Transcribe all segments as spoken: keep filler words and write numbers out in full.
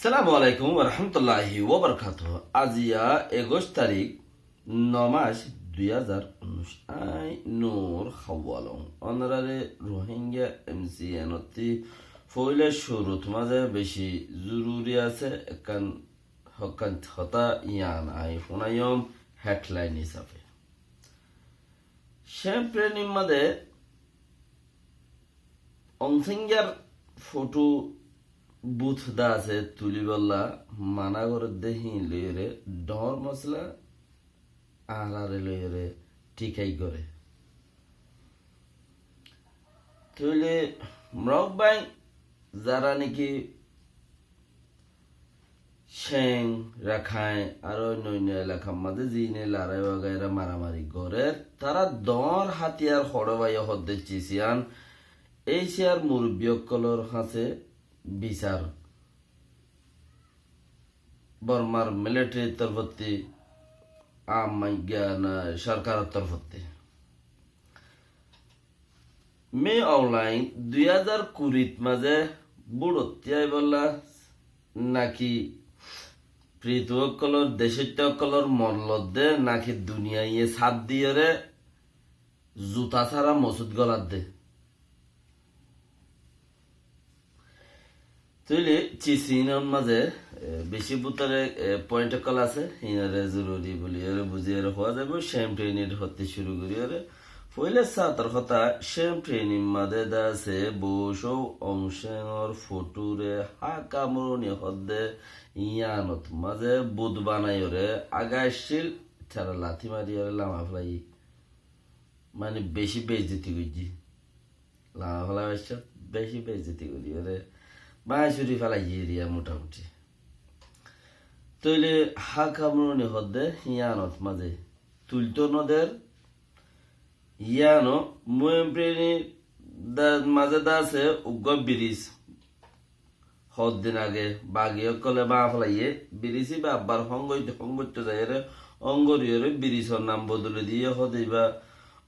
Assalamu alaikum warahmatulláhi wabarakátuhu. Aziya ekuic tarík, no mac, dui házar unnúic. Añí Nur Hawalong. Ónorare Rohingya M C N ottú foóila cúrut mazé beci zoruri asé, ekkán hokkán hotá yián añí fúnaiyum headline hísafe. Cempreni mazé Oñsingár fotó but de asé tulíbolla mana gorédde híin loiyóre dhoóñr mosala añáráre loiyóre thíkai goré. Tóile Morok bái zará néki Ceng, Rakháin aró oinno oinno elakar mazé ziíne larái wagaira maramari gorér, tará dhoóñr hátiyar hoçé faiyé hoódde cis yián, éciyar murubbi ókkolór hañsé bisar. Bormar militarir torfótti, am, giyán, sorkaror torfótti. Min Aung Hlaing dui házar kurit mazé búçottí aibólla náki frithu ókkolór, decóitta ókkolór mollot de náki duniyaiye saf diyóre zuta sára mosút goladde. Tóile cis yiánor mazé, e, beci bútore, e, point ókkol asé, híinore zoruri buliyóre buziyóre hoó zaibou, Cempreni hottú cúru goriyóre. Foóila sátor hotá, Cempreni mazé de asé, boucó Aung San or fotóre há kamruni hoódde yiánot mazé but banaiyóre aga accíl, tará lati mariyóre lama félaiye. Mani beci beizzoti goijjé. Lama félai baccót beci beizzoti goriyóre báñgi cúri félaiye eriya motamuti. Tóile há kamruni hoódde yiánot mazé tultó noder, yiáno Cempreni de mazé de asé uggúa biris. Hoddin age bagi ókkolé báñgi félaiye, biris íba abbar hóng goittó, hóng goittó zaiyóre, hóng goriyóre birisor nam bodoli diyé, hoódde íba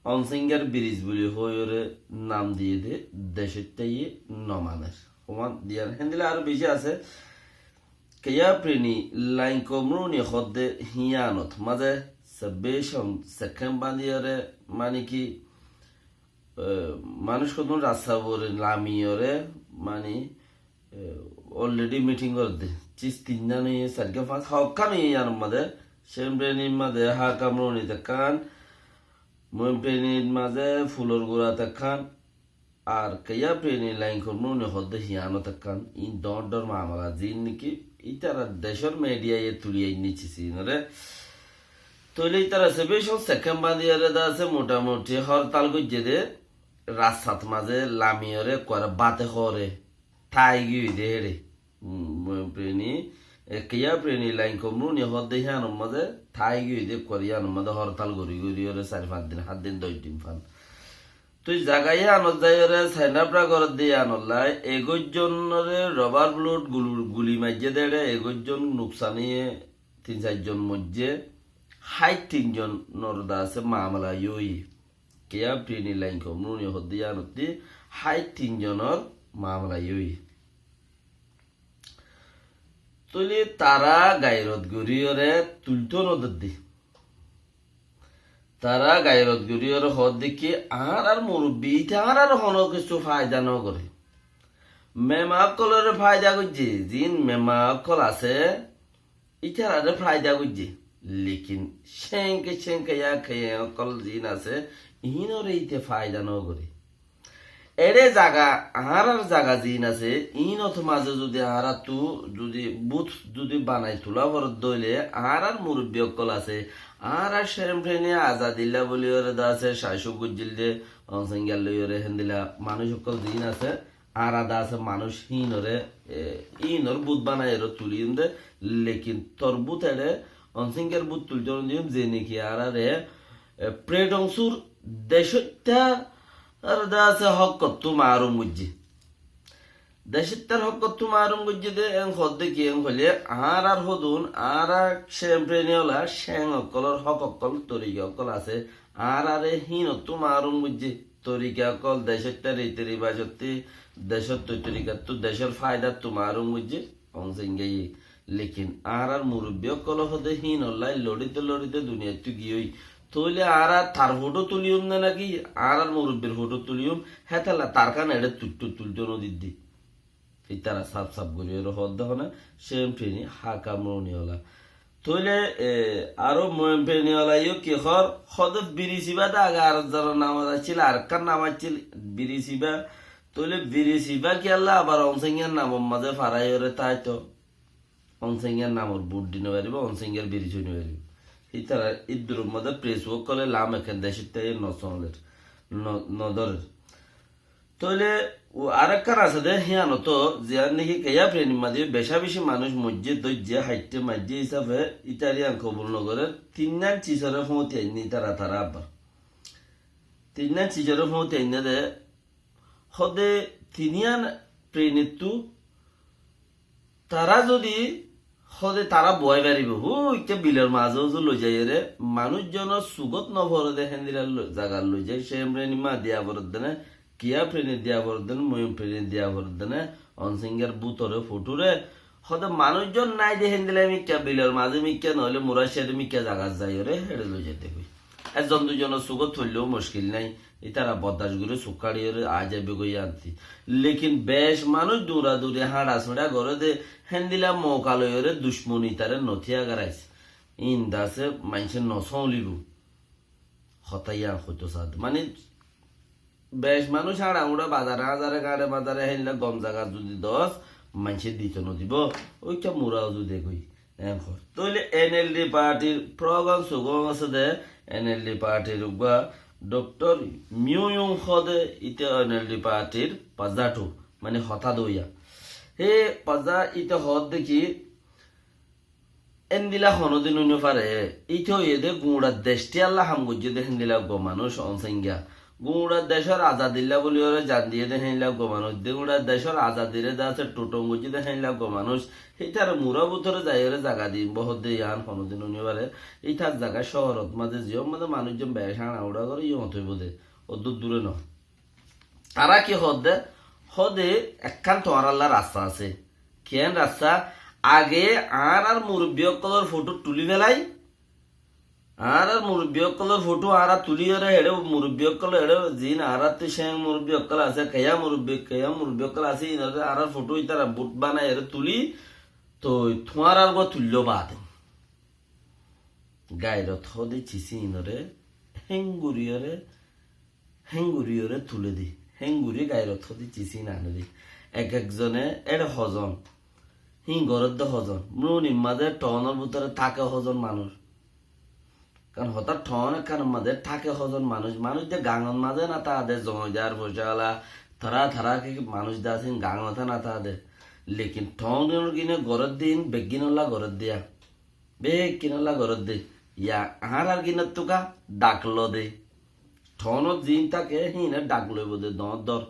Oñsingár biris buli hoóiyore nam diyé dé, decóittaye no maner. Homan diyar, héndilla aró beci asé. Keyá Preni Lain Komruni hoódde híyanot mazé sebécon sekkén bañdiyóre, mani ki, e, manúic hodún rasta uore lamiyóre, mani, e, already meeting gorédde. Cis tinnán óiye, sairgán fañs, hokkán óiye yíanor mazé, Cempreni mazé, Hakamruni tekkán, Moinpreni mazé, Fulor Gura tekkán, ar Keyá Preni Lain Komruni hoódde híyanot ekkán, iín dhoóñr dhoóñr mamala, ziín niki ítara decór mediaye tuli ainné cis iínoré. Tóile ítara sebécon sekkén bañdiyóre de asé, motamuti hórtal goijjé dé, rastat mazé lamiyóre ekkuare báte hoóre, tái giyói dé héçe. Um, Preni, e, Keyá Preni Lain Komruni hoódde híyanor mazé, tái giyói dé ekkuare híyanor mazé hórtal gorí goríyóre sair fañs din, hát din, doc din fán. Toi zaga yíanot zaiyóre sainabra gorédde yíanollá, egoijjonóre robar bulot gul-, guli maijjé dé héçe, egoijjon nuksan óiye, tin sairjon moijjé, háit tinjonor de asé mamala yó óiye. Keyá Preni Lain Komruni hoódde yíanottí háit tinjonor mamala yó óiye. Tóile tará gairot goríyóre tultó nodeddé. Tará gairot goríyóre hoódde ki, añárar murubbi íte añárar honó kessú faida nogoré. Mema ókkolóre faida goijjé, ziín mema ókkol asé, ítararé faida goijjé. Lekin cénke cénke yá keyé ókkol ziín asé, iínoré íte faida nogoré. Eçé zaga, añárar zaga ziín asé, iínot mazé zudi añáráttu zudi but zudi banai tulá foredde óile, añárar murubbi ókkol asé, añára Cempreni azadilla buliyóre de asé, cacuk goijjíl dé, Oñsingár loiyóre héndilla manúic ókkol ziín asé, añára de asé manúic híinoré, e, híinor but banaiyóre tuliyum dé, lekin tor but eçé, Oñsingár but tultó nodiyum, ze niki añáráre, e, Pret Ongsur decóitta ar de asé hókottú marum goijjé. Decóittar hókottú marum goijjé dé en hoódde ki en hoilé, añárar hodún, añára Cempreni ola, Ceng ókkolór hók ókkol, torika ókkol asé, añáráre híinottú marum goijjé, torika ókkol, decóittar riti ribacottí, decór toi torikattú, decór faidattú marum goijjé. Onsaingaye. Lekin añárar murubbi ókkole hoóde híinollá loçíte loçíte duniyaittú giyói. Tóile añára tar fotó tuliyum né náki añárar murubbir fotó tuliyum, hétalla tarkán eçé tuitto, tuitto nodidde. Ítara saf saf goríyoré hoódde hone, Cem Preni, Háka Mruniola. Tóile, e, aró Moyem Preniola yó ki hoór, hoóde Birisiba de age ar zonor nam accíl, arekkán nam accíl Birisiba. Tóile Birisiba kiyólla abar Onsaingar namor mazé faraiyóre táito. Onsaingar namor bút di nofaribó, Onsaingar biris ói nofaribó. Ítara íddur mazé pres ókkole lam ekkán decót táiye nosoler, no-, nodórer. Tóile u-, arekkán asé dé, híanottú ziyán niki Keya Prenir mazé becá-becí manúic moijjé, dóijje, haitté, maijjé hísafe ítar yían kobul nogorér. Tinnán cisoré fóñti ainné ítara, tará abbar. Tinnán cisoré fóñti ainné dé, hoóde tiníyan Prenittú tará zodi hoóde tará buwái faribó, hú, ikká bilor mazé uzu loizaiyóre, manúic zonor sugót noforé dé héndilla lo-, zagat loizai, Cem Prenir ma diya foredde né, Keya Prenir diya foredde né, Moyem Prenir diya foredde né, Onsaingar bútore fothúre, hoóde manúic zon nái dé héndilla mikká bilor mazé mikká noóile murá céde mikká zagat zaiyóre, héçe loizaidde goi. Ezzon duizonor sugót foilleyó muckil nái. Ítara boddac gorí suk háçiyóre aái zaibói goi yíanti. Lekin bec manúic duñra-duñri háñça-súñça goré dé, héndilla mouka loiyóre ducmoni taré notíya garais. Íin de asé maincé nosóulibou. Hotá yían hoitó saá dé. Mani, bec manúic háñça-úñça bazare-ázare, gañçe-bazare héndilla gom zagat zudi dos, maincé dito nodibó. Óikka mura uzu de goi. Enkor. Tóile N L D partir progon sugón asé dé, N L D partir uggúa Doktor Myu Yung hoóde íte N L D partir pazzathú, mani hotá doiya. Hé pazza íte hoódde ki, endilla honódin ói nofaré, íte óiye dé guñça dec tíyalla ham goijjé dé héndilla uggúa manúic Onsainga. Guñça decór azadilla bóliyoré zan diyé dé héndilla uggúa manúic, de guñça decór azadiré de asé thuthong goijjé dé héndilla uggúa manúic, hítare murá bútore zaiyóre zaga diyum bóhot dé yían honódin ói nofaré. Ítar zaga cóorot mazé ziyót mazé manúic zon bec háñça-úñça goré yíot óibo dé, óddúr dure noó. Tará ki hoódde? Hoóde ekkán tuáñrálla rasta asé. Kiyán rasta? Age añárár murubbi ókkolór fothó tulí felai, añárár murubbi ókkolór fothó añára tulíyoré eçé murubbi ókkol eçé ziín añáráttu céng murubbi ókkol asé, keya murubbi, keya murubbi ókkol asé, iínoré añárár fothó ítara bút banaiyóre tulí, toi tuáñrár uggúa tuilló baade. Gairot hoóde cisí iínoré hénguriyóre, hénguriyóre tulé dé, hénguri gairot hoóde cisí iín ané dé. Ek ekzone éçe hozon, híin gorédde hozon, mrunir mazé thoónor bútore táke hozon manúic. Karon hotá thoón ekkánor mazé táke hozon manúic, manúic de gañor mazé ná táa dé, zoñjar, focála, tará tará ki manúic de asé, híin gañoté ná táa dé. Lekin thoónor gine gorédde híin beggínolla gorédde yá. Bekkínolla gorédde. Yá, añárár gínottúka dhak lode. Thoónot ziín táke, híine dhak loibóu de doóñr dór.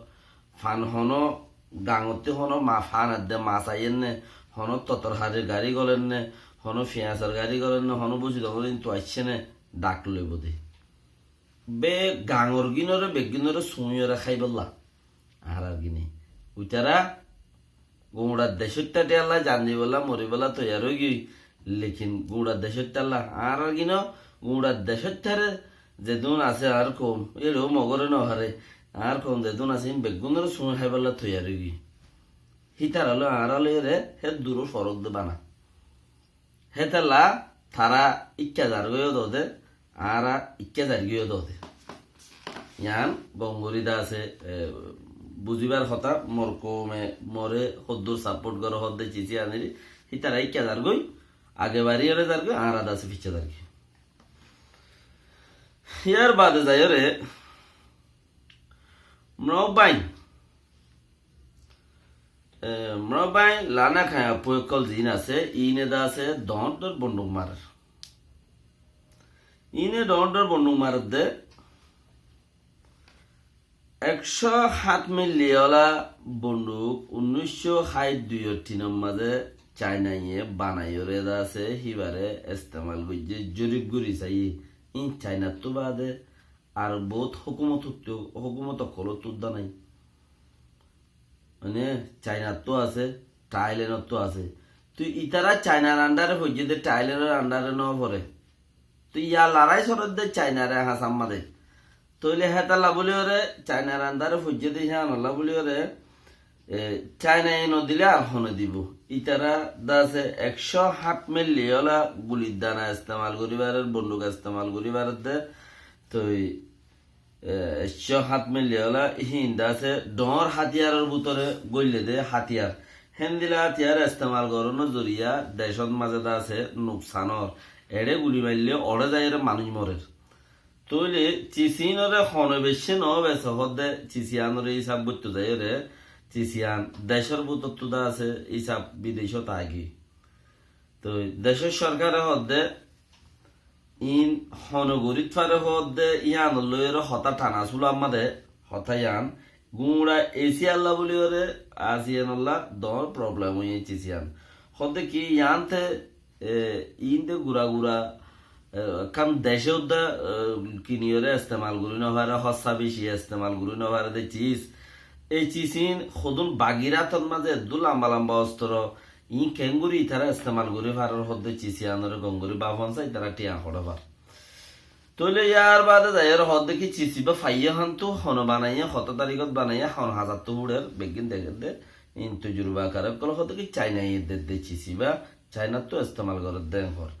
Fan honó, gañottí honó ma-, fan edde mas aiyér né, honó totorharir garí golér né, honó fiyañsor garí golér né, honó búzi dóñr intu aiccé né, dhak loibóu de. Be gañor gínoré, beggínoré suñíyoré háibolla. Añárár gíne. Uitará guñçar decóitta thíyalla zan dibólla, moribólla toiyar óigiyoi. Lekin guñçar decóittalla, añárár gíno guñçar decóittaré zedún asé añár koum, éçeó mogoré nofaré, añár koum zedún asé, híin beggúnoré suñí háibolla toiyar óigiyoi. Hítara loi añára loiyóre hé duro forók de bana. Hétolla tará íkka zargói yó dóde, añára íkka zargói yó dóde. Yián gom gorí de asé, e, buzíbar hotá, mor koume more hoddúr sapót goré, hoddé cicí aníri, hítara íkka zargói, age bariyóre zargói, añára de asé ficcá zargói. Yar bade zaiyóre, Mrok báin, E, Mrok báin Lana Khaña Pui ókkol ziín asé, iíne de asé doóñr doóñr bonduk marer. Iíne doóñr doóñr bonduk marer de ekcó hát milli ola bonduk unnúiccó háit dui or tin or mazé Cainaye banaiyóre de asé, híbare estemal goijjé, jorib gorí saiyé. Iín Cainattú baade ar boóut hókumot, hókumot ókkolóttu udda nái. Mane, Cainattú asé, Thailendottú asé. Toi ítara Cainar andare foijjé dé, Thailendor andare no fore. Toi yá larái soredde Cainare hañsar mazé. Tóile hétalla buli yóre Cainar andare foijjé dé, híanolla buli yóre, e, Cainaye no dile ar hone dibo? Ítara dase ekcó háñt maille óla gulir dana estemal gorí farer, bonduk estemal gorí farer dé. Toi, e, ekcó háñt maille óla híin dase dhoóñr hátiyaror bútore goille dé hátiyar. Héndilla hátiyar estemal gorónor zoriya decót mazé dase nuksan ór. Eçé guli maille oçé zaiyóre manúic morer. Tóile cisiínore hone beicce no bese hoódde, cisiánore hísab goitto zaiyóre, cisián decór bútottu dase hísab bidecót aigiyói. Toi decór sorkare hoódde, iín hone gorít fare hoódde, yíanor loiyóre hotá thana sula ammáde, hotá yían, guñça esiyalla buliyóre, asiyanolla dhoóñr problem óiye cisián. Hoódde ki yíante e, iín de gura gura, e, ekkán decé udda, e, kiniyóre estemal gorí no fare, hóssa beci estemal gorí no fare de cis. E cis iín hodún Bagirátor mazé eddúr lamba lamba ostoro, iín keéngorí ítara estemal gorí farer hoódde cis yíanore gom gorí báfan sai, ítara thiañ hoçé far. Tóile yar baade zaiyóre hoódde ki cis ibá faiyé hántu, hone banaiyé, hotó tarikót banaiyé, hon hazattú fúçer, beggín dekédde, iín tojuruba kar ókkole hoódde ki Cainaye dedde cis ibá, Cainattú estemal gorédde enkor.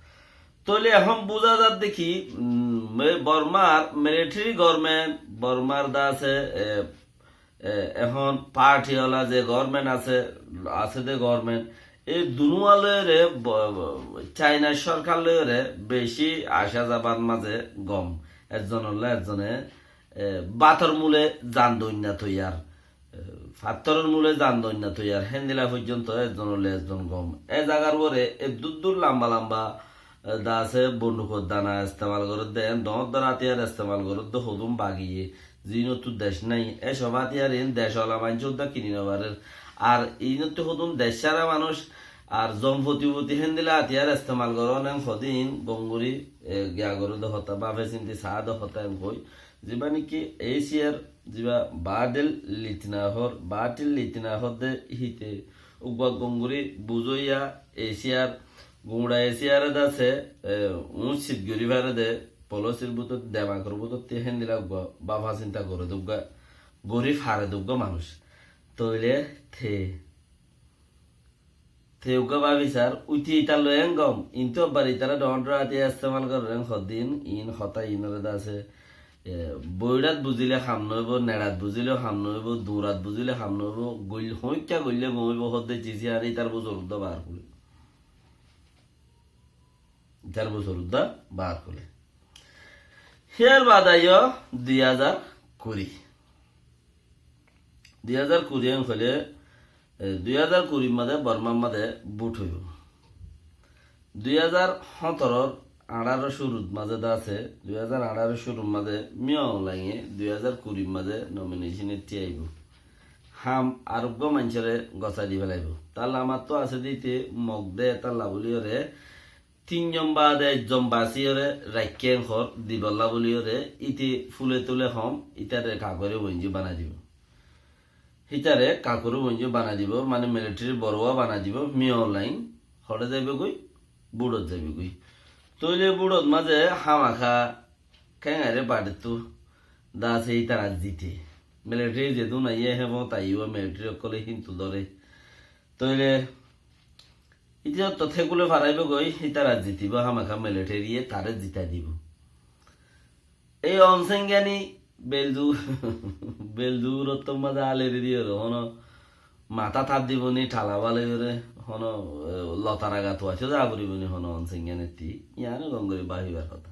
Tóile ehón buzá zadde ki, mm, e, Bormar military gorment, Bormar de asé, e, e, ehón party ola ze gorment asé, asé de gorment, e dunúa loiyóre, bo-, bo-, Cainar sorkar loiyóre beci acá zabar mazé gom. Ezzonolla ezzone, e, bátor mule zan doinna toiyar. Fattoror mule zan doinna toiyar, héndilla foijjonto ezzon óile ezzon gom. E zagar uore eddúr dúr lamba lamba, e, de asé bondukor dana estemal gorédde, en dhoóñr dhoóñr átiyar estemal gorédde, hodún bagiyé, ziínottu dec nái, e cób átiyar iín dec ola maincé udda kini no farer. Ar iínottu hodún dec cára manúic, ar zom foti foti héndilla átiyar estemal gorón, en hodín gom gorí, e, giya gorédde hotá, báfe sinti saá de hotá en hoi. Zibá niki Esiyar zibá Bartle Littner hoór, Bartle Littner hoódde híte uggúa gom gorí buzóiya Esiyar, guñça Esiyare de asé, e, uñcit gorí fare de, polosir bútore, demakor bútore héndilla uggúa báfa sinta goré de uggúa, gorí fare de uggúa manúic. Tóile te Te uggúa báfi sar, uite itar loi en gom, intu abbar itara dhoóñr dhoóñr átiya estemal gorer en hoddin, iín hotá iínore de asé, e, boiçát buzíle ham noóibo, neçat buzíleo ham noóibo, duñrat buzíle ham noóibo, goil-, hoóñikka goille gom óibo hoódde cis iín itar buzor uddá baár kule. Itar buzor uddá baár kule. Híyar baade aiyó dui házar kuri. Dui házar kuri en hoilé, e, dui házar kurir mazé Bormar mazé bút óibo. Dui házar hóñtoror añçáro cúrur mazé de asé, dui házar añçáro cúrur mazé Min Aung Hlaing e dui házar kurir mazé nomination e thíya aibó. Ham ar uggúa maincóre gosái di félaibo. Tóile amattu asé de íte Mok de, tólla bóliyoré tin zon baade ek zon basíyoré raikké en hoór dibolla bóliyoré, íte fúle túle hom, ítare kakori uenji banai dibo. Hítare kakori uenji banai dibo, mane military borouwa banai dibo, Min Aung Hlaing hoçé zaibogói, búçot zaibogói. Tóile búçot mazé hámaká kéngairé baçittú de asé ítara zite. Military zedún aiyé, hé fóñt aiyé, military ókkole híntu dóre. Tóile íte otto thekule faraibogói, ítara zitibo, hámaká military ye taré zitai dibo. Ei Aung San gani beldu, beldu urottor mazé aleri diyoré, hono matá tat dibo ni, thala bálaiyore, hono, e, lotara gat uaitó za foribo ni, hono Aung San gani ti, iáno gom gori báfibar hotá.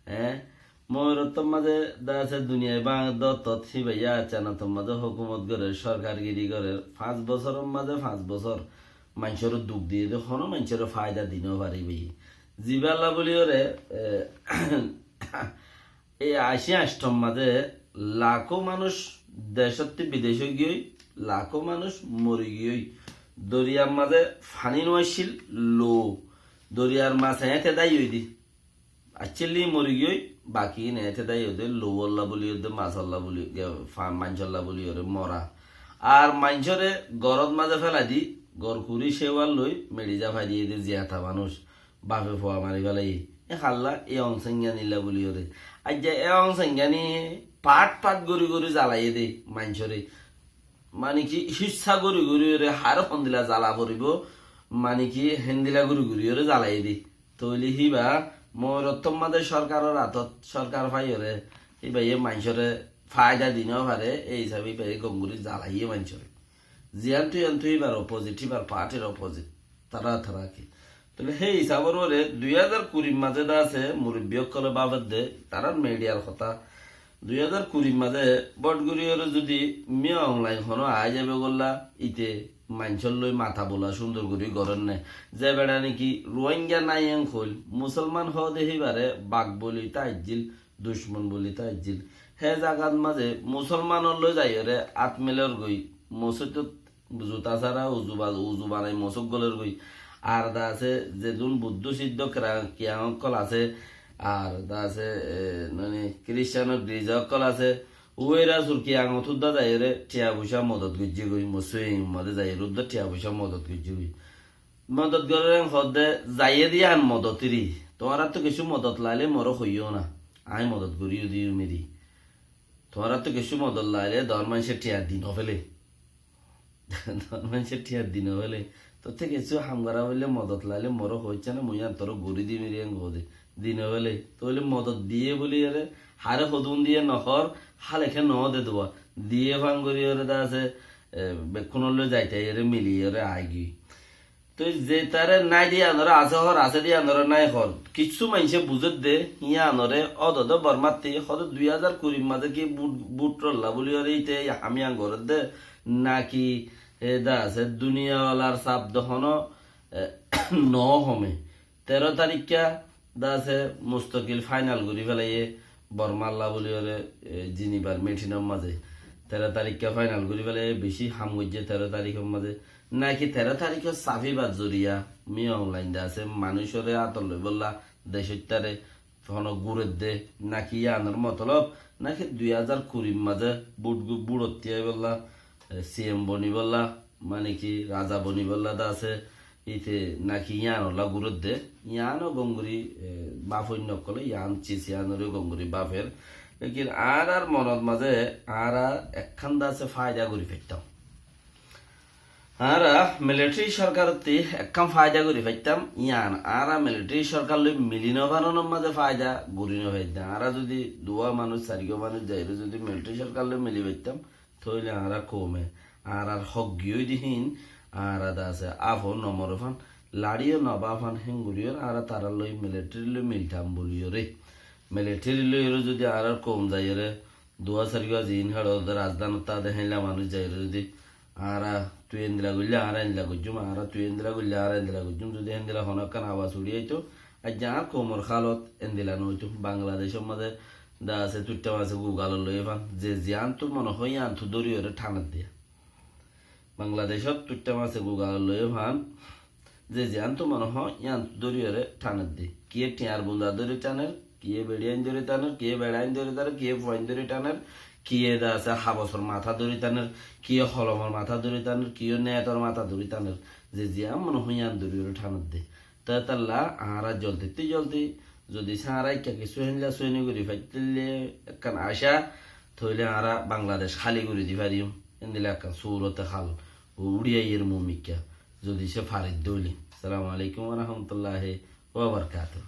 E, Moirottor mazé de asé duniyai báñger dóttot híba yá Cainar mazé hókumot gorer, sorkargiri gorer, fañs bosóror mazé fañs bosór maincóre duk diyé de, honó maincóre faida di no faribói. Zibálla bóliyoré, e, ei ací añctor mazé lakó manúic decótti bidec óigiyoi, lakó manúic morigiyoi. Doriyar mazé faní no accíl, lou. Doriyar mas eéñte dáiyoi di. Accíl di morigiyoi, baki iín eéñte dáiyoi de, louwolla bóliyoré, masolla bóli, ge-, fa-, maincólla bóliyoré mora. Ar maincóre gorót mazé félai di, Gorkuri cewar loi meçi zafai diyé de ziyata manúic. Bafe fua mari félaiye. E halla e Aung San Suu Kyi nilla buliyóre. Aijja e Aung San Suu Kyi pat-pat gori gori zalaiyé de maincóre. Mani ki hissa gori gori ore hare hondila zala foribo. Mani ki hendila gori gori ore zalaiyé de. Toile hiba moirottor maze sorkaror atot sorkar faiyore hiba ye maincóre faida di no fare, e hisabe hiba ye gom gori zalaiyé maincóre. Ziyantu yantu ibar opposite, ibar partyr opposite. Tara tara ki. Toile he hisabor uore dui házar kurir maze de asé murubbi okkole baber de, tarar mediar hotá. Dui házar kurir maze bot gori ore zodi Min Aung Hlaing hono ai zaibe golla, ite maincór loi mata bola cúndor gori gorer ne. Ze beça niki Ruáingga nai en hoil, musolman hoó de hibare bak boli taijjil, ducmon boli taijjil. He zagat maze musolmanor loi zaiyore at melor goi, mosjidot zuta sára uzu ba-, uzu banai mosók goler goi. Ar de asé zedún Buddho siddho kra-, kiyang okkol asé, ar de asé, e, mane Kristianor girza okkol asé, uera sur kiyang otudda zaiyore tiya foisa modot goijje goi, mosjid maze zaiyore udda tiya foisa modot goijje goi. Modot gorer en hoó de zaiyé de yián modot iri. Tuáñrattú kessú modot laile more hoiyó na. Añí modot gorí de yumiri. Tuáñrattú kessú modot laile dor maincé tiya di no fele. Dor maincé tiya di no fele. Tottú kessú ham gora foille modot laile more hoiccé na, mui yián tore gorí dim iri en hoó de. Di no fele. Toile modot diyé buli ere hare hodún diyé no hor, hale ke no de duwa. Diyé fang gori ore de asé, e, bekkúnor loi zaita ere mili ore ai goi. Toi ze tare nai de yiánore asé hor, asé de yiánore nai hor. Kissú maincé buzedde, yiánore ódode Bormattí, hóde dui házar kurir maze ki bút, bút rolla buli ore ite ham yián goredde, naki e de asé duniya walar saf de hono, e, no home. Teró tarikka de asé mustokil final gori félaiye, Bormalla buli ore, e, Jinibar mitinor maze. Teró tarikka final gori félaiye, beci ham goijje teró tarikor maze. Naki teró tarikor safibar zoriya Min Aung Hlaing de asé manúicore ator loibolla decóittare hono guredde, naki yiánor motolob, naki dui házar kurir maze bút gu-, bút ottí aibolla, e, C M bonibolla, mane ki raza bonibolla de asé, ite naki yiánolla guredde, yiáno gom gori, e, baf oinno okkole, yián cis yiánore gom gori bafer. Lekin añárar monot maze añára ekkán de asé faida gori faittam. Añára militari sorkarottí ekkán faida gori faittam, yián añára militari sorkar loi mili no faronor maze faida gori no faittam. Añára zodi duwa manúic, sarigwa manúic zaire zodi militari sorkar loi mili faittam, toile añára koume, añárar hók giyói de hín, añára de asé, afo no more fan, laçiyó no ba fan, héngoriyóre añára tarar loi militari loi miltam boliyóre. Militari loiyóre zodi añárar koum zaiyóre, duwa sarigwa ziín héçe de razdanot táde héndila manúic zaiyóre zodi, añára tui endila goille, añára endila goijjum, añára tui endila goille, añára endila goijjum, zodi héndila hono ekkán abas uçí aito, aijja añár koumor hálot endila no oito. Bangladecor maze de asé tuitta mase gugalor loi fan, ze ziyántu mone hoó yiántu dóriyóre thaner de. Bangladecot tuitta mase gugalor loi fan, ze ziyántu mone hoó yiántu dóriyóre thaner de. Kiyé thiañr bunda dóri thaner, kiyé beçiyain dóri thaner, kiyé beçain dóri thaner, kiyé fuain dóri thaner, kiyé de asé habosor matá dóri thaner, kiyé holomor matá dóri thaner, kiyé netor matá dóri thaner. Ze ziyán mone hoó yián dóriyóre thaner de. Te talla añára zoldittí zoldi, zodi sára ekka kissú héndila soini gori faittáille ekkán acá, toile añára Bangladec háli gori di fariyum. Héndila ekkán surote hál uçí aiyér mumikka, zodi se faridde óile. Assalamu alaikum wa rahmatullahi wa barakatuhu.